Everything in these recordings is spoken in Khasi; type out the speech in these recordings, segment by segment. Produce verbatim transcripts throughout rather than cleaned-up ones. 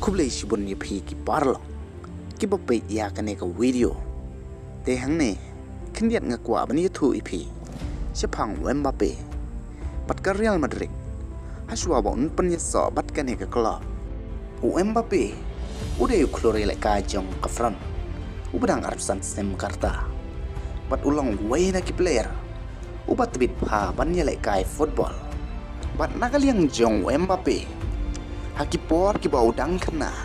Khublei shibun ïa phi ki paralok kiba peit ïa kane ka video. Te hangne khyndiat nga kwah ban ïathuh ïa phi shaphang u Mbappe bad ka Real Madrid, hashwa ba un pynïasoh bad kane ka club. U Mbappe u dei u khlur ïalehkai jong ka France uba dang arphew san snem ka rta bad u long uwei na ki player uba tbit bha ban ïalehkai football. Bad na ka liang jong u Mbappe, ha ki por kiba u dang khynnah,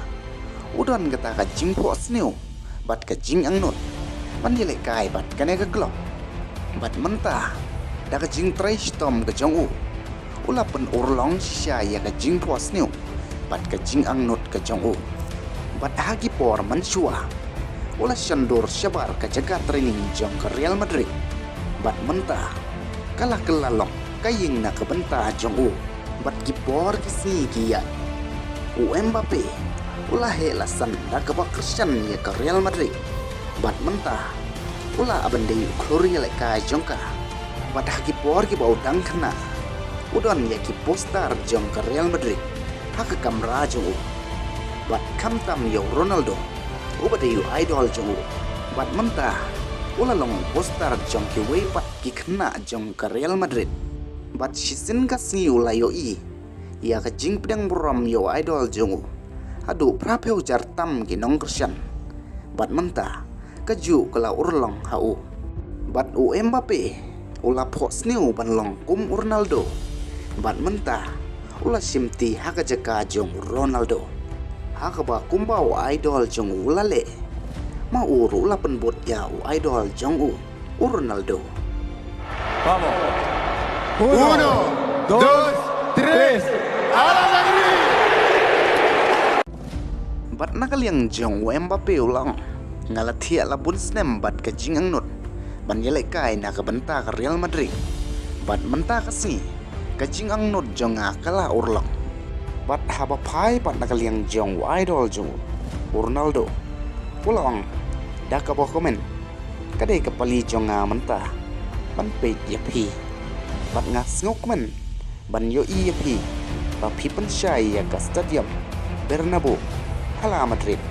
u don kata ka jingphohsniew bad ka jingangnud ban ïalehkai bad kane ka club. Bad mynta, da ka jingtrei shitom ka jong u, u la pynurlong shisha ïa ka jingphohsniew bad ka jingangnud ka jong u. Bad ha ki por mynshuwa, u la shon dur shabar ka jaka training jong ka Real Madrid. Bad mynta, ka la kylla long ka ïing na ka bynta jong u. Bad ki por ki sngi ki ïaid, u Mbappe u la heh la san da kaba kyrshan ïa ka Real Madrid. Bad mynta, u la ap ban dei u khlur ïalehkai jong ka. Bad ha ki por kiba u dang khynnah, u don ïa ki poster jong ka Real Madrid ha ka kamra jong u. Bad khamtam ïa u Ronaldo uba dei u idol jong u. Bad mynta, u la long poster jong kiwei pat ki khynnah jong ka Real Madrid. Bad shisien ka sngi u la ïohi ïa ka jingpdiang burom ïa u idol jong u haduh phra phew hajar tam ki nongkyrshan. Bad mynta, kajuh ka la urlong ha u. Bad u Mbappe u la phohsniew ban long kum u Ronaldo. Bad mynta, u la shimti ha ka jaka jong u Ronaldo, ha kaba kumba u idol jong u u la leh, ma u ruh u la pynbud ïa u idol jong u, u Ronaldo. Vamos. Uno, dos, tres. ¡A la alegría! Bad na ka liang jong u Mbappe u la ong, nga la thiah la bun snem bad ka jingangnud ban ïalehkai na ka bynta ka Real Madrid. Bad mynta ka sngi, ka jingangnud jong nga ka la urlong. Bad haba phai pat na ka liang jong u idol jong u, u Ronaldo, u la ong da kaba comment, ka dei ka pali jong nga mynta ban peit ïa phi. Bad nga sngewkmen ban ïohi ïa phi ba phi pynshai ïa ka Stadium Bernabeu ha la Madrid.